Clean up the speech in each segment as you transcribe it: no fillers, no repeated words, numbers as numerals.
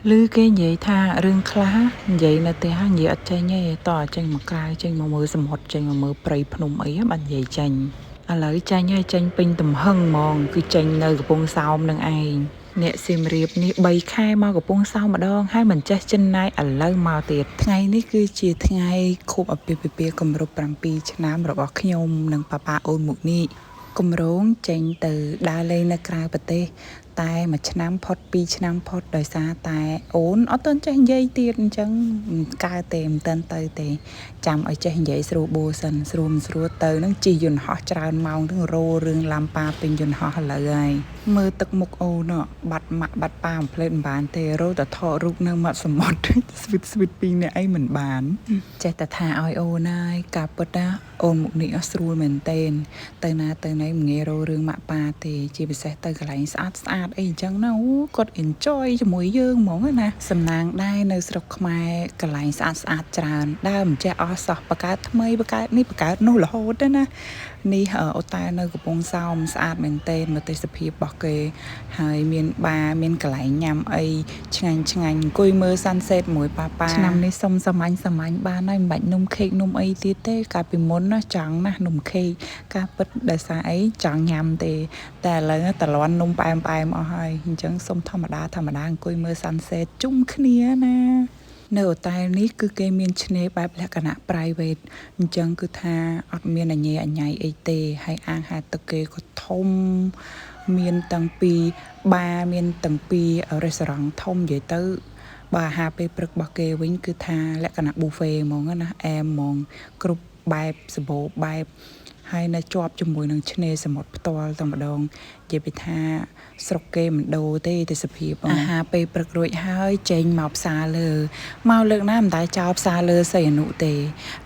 ឮគេនិយាយថារឿងខ្លះនិយាយនៅផ្ទះនិយាយអត់ចេញទេតោះចេញមកក្រៅចេញមកមើលសមុទ្រចេញមកមើលព្រៃភ្នំអីបាននិយាយចេញឥឡូវចេញហើយចេញពេញទំហឹងហ្មងគឺចេញនៅកំពង់សោមនឹងឯងអ្នកសៀមរាបនេះ3ខែមកកំពង់សោមម្ដងហើយមិនចេះចិនណាយឥឡូវមកទៀតថ្ងៃនេះគឺជាថ្ងៃខួបអាពាហ៍ពិពាហ៍គម្រប់7ឆ្នាំរបស់ខ្ញុំនិងប៉ាប៉ាអូនមុខនេះគម្រោងចេញទៅដើរលេងនៅក្រៅប្រទេស តែមួយឆ្នាំផុតពីរឆ្នាំផុតដោយសារតែអូនអត់ទាន់ចេះនិយាយទៀតអញ្ចឹងមិនកើតទេមិនទាន់ទៅទេចាំឲ្យចេះនិយាយស្រួលបួសិនស្រួលមិនស្រួលទៅនឹងជិះយន្តហោះច្រើនម៉ោងនឹងរោរឿងឡាំប៉ាពេញយន្តហោះឥឡូវហើយមើលទឹកមុខអូនបាត់ម៉ាក់បាត់ប៉ាអំផ្លេតមិនបានទេរោតែថតរូបនៅមាត់សមុទ្រ ស្វីតស្វីតពីរនាក់អីមិនបានចេះតែថាឲ្យអូនហើយការពិតណាអូនមុខនេះអត់ស្រួលមែនទែនទៅណាទៅណីមិនងាយរោរឿងម៉ាក់ប៉ាទេជាពិសេសទៅកន្លែងស្អាតស្អាតអីអញ្ចឹងណាអូគាត់ enjoy ជាមួយយើងហ្មងណាសំណាងដែរនៅស្រុកខ្មែរកន្លែងស្អាតស្អាតច្រើនដើមមិនចេះអស់សោះបង្កើតថ្មីបង្កើតនេះបង្កើតនោះរហូតទេណានេះអូតែលនៅកំពង់សោមស្អាតមែនទែនមើលទេសភាពរបស់គេហើយមានបារមានកន្លែងញ៉ាំអីឆ្ងាញ់ឆ្ងាញ់អង្គុយមើល sunset មួយប៉ាប៉ាឆ្នាំនេះសុំសាមញ្ញសាមញ្ញបានហើយមិនបាច់នំខេកនំអីទៀតទេកាលពីមុនណាចង់ណាស់នំខេកការពិតដោយសារអីចង់ញ៉ាំទេតែឥឡូវតលន់នំផ្អែមផ្អែមអស់ហើយអញ្ចឹងសុំធម្មតាធម្មតាអង្គុយមើល sunset ជុំគ្នាណានៅអូតែលនេះគឺគេមានឆ្នេរបែបលក្ខណៈ private អញ្ចឹងគឺថាអត់មានអញអញៃអីទេហើយអាងហែលទឹកគេក៏ធំមានតាំងពីបារមានតាំងពីរេស្តូរ៉ង់ធំនិយាយទៅបើអាហារពេលព្រឹករបស់គេវិញគឺថាលក្ខណៈ buffet ហ្មងណាអែមហ្មងគ្រប់បែបសម្បូរបែបហើយនៅជាប់ជាមួយនឹងឆ្នេរសមុទ្រផ្ទាល់តែម្ដងនិយាយពីថាស្រុកគេមិនដូរទេទេសភាពអាហារពេលព្រឹករួចហើយចេញមកផ្សារលើមកលើកណាមិនដែលចោលផ្សារលើសីហនុទេ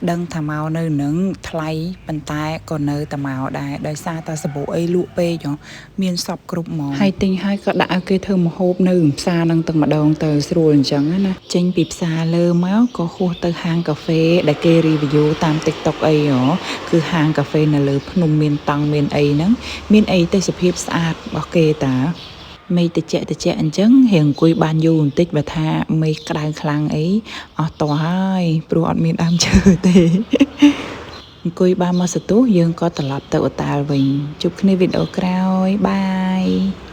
ដឹងថាមកនៅនឹងថ្លៃប៉ុន្តែក៏នៅតែមកដែរដោយសារតែសម្បូរអីលក់ពេកហ៎មានសពគ្រប់ហ្មងហើយទិញហើយក៏ដាក់ឲ្យគេធ្វើម្ហូបនៅផ្សារនឹងទាំងម្ដងទៅស្រួលអញ្ចឹងណាចេញពីផ្សារលើមកក៏ហួសទៅហាងកាហ្វេដែលគេ review តាម TikTok អីហ៎គឺហាងកាហ្វេនៅលើភ្នំមានតង់មានអីហ្នឹងមានអីទេសភាពស្អាតរបស់គេតាមេឃតិចតិចអញ្ចឹងរៀងអង្គុយបានយូរបន្តិចបើថាមេឃក្តៅខ្លាំងអីអស់តោះហើយព្រោះអត់មានដើមឈើទេ អង្គុយបានមកសន្ទុះយើងក៏ត្រឡប់ទៅអូតែលវិញជួបគ្នាវីដេអូក្រោយ bye.